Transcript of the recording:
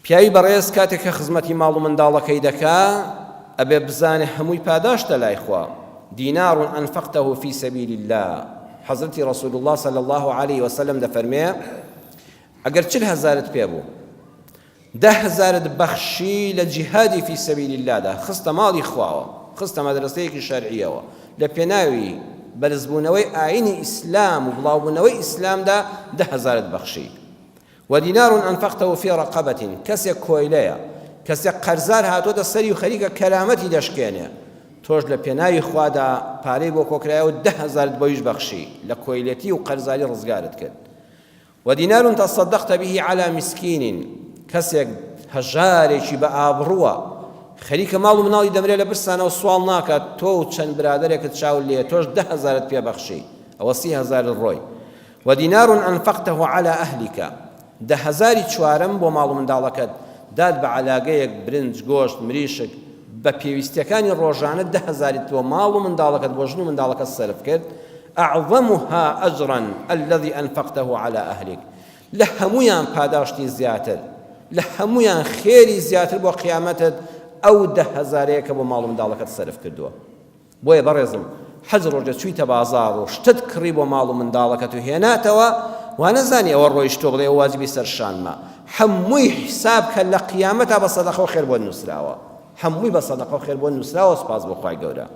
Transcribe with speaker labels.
Speaker 1: پیاوی بەڕێز کاتێک کە خزمەتی ماڵ و منداڵەکەی دەکا ئەبێ بزانێ هەمووی پاداشتە لای خوا دینار انفقته فی سبیل الله حەزرەتی رسول الله صلی الله علیه وسلم دەفەرمێ ئەگەر چل هەزارت پێ بوو دە هەزارت بەخشی لە جیهادی فی سبیل الله دا خستە ماڵی خواوە خستە مەدرەسەیەکی شەرعیەوە لە پێناوی بەرزبوونەوەی ئاینی ئیسلام و بڵاوبوونەوەی ئیسلامدا دە هەزارت بەخشی ودینار انفقته فی رقبة، کەسێک کۆیلەیە، کەسێک قەرزار هاتۆتە سەری و خەریکە کەرامەتی دەشکێنێ، تۆش لە پێناوی خوادا پارەی بۆ کۆکرایەوە 10,000ت بۆیش بەخشی، لە کۆیلەتی و قەرزاری ڕزگارت کرد. ودینار تصدقت به علی مسکین، کەسێک هەژارێکی بە ئابڕووە، خەریکە ماڵ و مناڵی دەمرێ لە برسانەوە سواڵ ناکات، تۆ و چەند برادەرێکت چاوت لێیە تۆش دە هەزارت پێ بەخشی، ئەوە سی هەزارت ڕۆی. ودینار انفقته علی اهلک، دە هەزاری چوارەم بۆ ماڵ و منداڵەکەت دات بە عەلاگەیەک برنج، گۆشت، مریشک، بە پێویستیەکانی ڕۆژانە دە هەزاریت بۆ ماڵ و منداڵەکەت بۆ ژن و منداڵەکەت سەرف کرد، اعظمها اجرا الذی انفقته علی اهلک، لە هەموویان پاداشتی زیاتر، لە هەموویان خێری زیاتر بۆ قیامەتت ئەو دە هەزارەیە کە بۆ ماڵ و منداڵەکەت سەرف کردووە. بۆیە بەڕێزم حەج ڕۆژێ چویتە بازاڕ و شتت کڕی بۆ ماڵ و منداڵەکەت و هێناتەوە وانەزانی ئەوە ڕۆیشتوە بڵێ ئەوە واجبی سەر شانمە هەمووی حساب کە لە قیامەتا بە سەدەقە و خێر بۆت نووسراوە هەمووی بە سەدەقە و خێر بۆت نووسراوە سوپاس بۆ خوای گەورە.